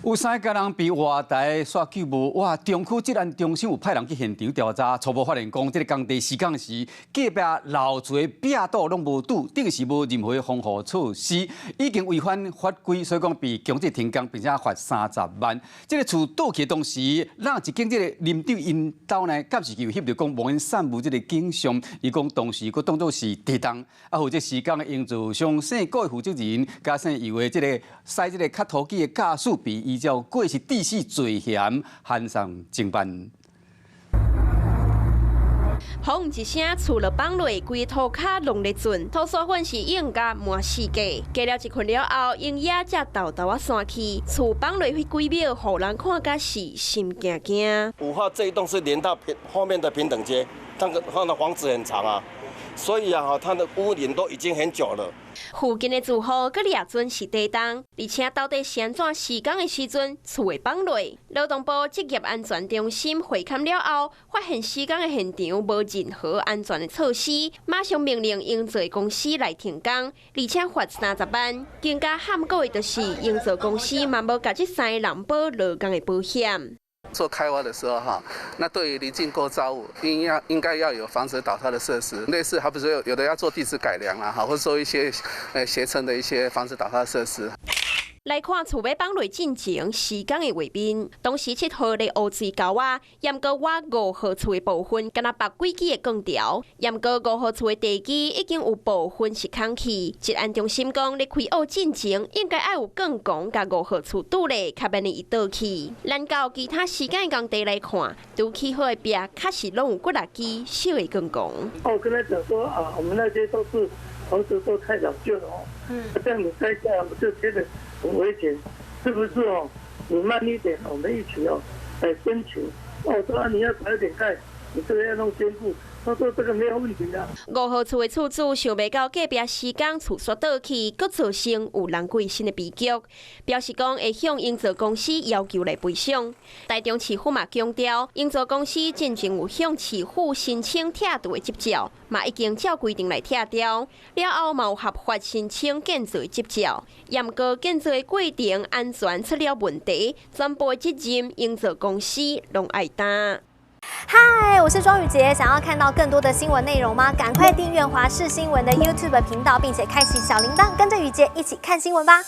有三家人被活埋煞救無活，中區職安中心有派人去現場調查，初步發現講，這个工地施工時，隔壁樓層壁堵攏無堵，等於是無任何防護措施，已經違反法規，所以講被強制停工，並且罰30萬。這个厝倒去當時，那一間這个林長𪜶兜呢，敢是有翕著講無因散布這个景象，伊講當時閣當作是地動，啊，負責施工的營造商姓郭的負責人，佮姓尤的這个駛這个磕塗機的駕駛，被依照過失致死罪嫌，函送偵辦。轟一聲，厝就崩落，規塗跤攏咧震，塗沙粉是用甲滿世界。過了一困了後，湧也才沓沓仔散去。厝崩落彼幾秒，予人看甲是心驚驚。5號這一棟是連到平後面的平等街，那個那個房子很長啊，所以啊，它的屋齡都已經很久了。附近的住戶閣掠準是地動，而且到底是按怎施工的時陣，厝會崩落。勞動部職業安全中心會勘了後，發現施工的現場無任何安全的措施，馬上命令營造公司來停工，而且罰30萬。更加罕過的就是營造公司嘛無共這三个人保勞工的保險。做開挖的時候，哈，那對於鄰近構造物，應該要有防止倒塌的設施，類似，好比說有的要做地質改良啦，哈，或者做一些斜撐的一些防止倒塌設施。來看厝欲崩落進前施工的畫面，當時7號咧烏水溝仔，毋過挖5號厝的部分，敢若縛幾支的鋼條，毋過5號厝的地基已經有部分是空去。職安中心講，咧開挖進前應該愛有鋼摃共5號厝堵咧，較免予伊倒去。咱到其他施工工地來看，拄起好的壁確實攏有幾若支小的鋼摃。我跟他講說啊，我們那些都是房子都太老舊了哦，這樣你拆下來，我就覺得很危險，是不是哦？你慢一點，我們一起哦來申請。我說你要早一點蓋，你這個要弄堅固。他說這個沒有問題啊。5號厝的厝主想袂到隔壁施工厝煞倒去，閣造成有人過身的悲劇，表示講會向營造公司要求來賠償。台中市府嘛強調，營造公司進前有向市府申請拆除的執照，嘛已經照規定來拆掉，了後嘛有合法申請建造的執照。毋過建造的過程安全出了問題，全部的責任營造公司攏愛擔。嗨，我是莊宇傑，想要看到更多的新聞內容嗎？趕快訂閱華視新聞的 YouTube 頻道，並且開啟小鈴鐺，跟着宇傑一起看新聞吧。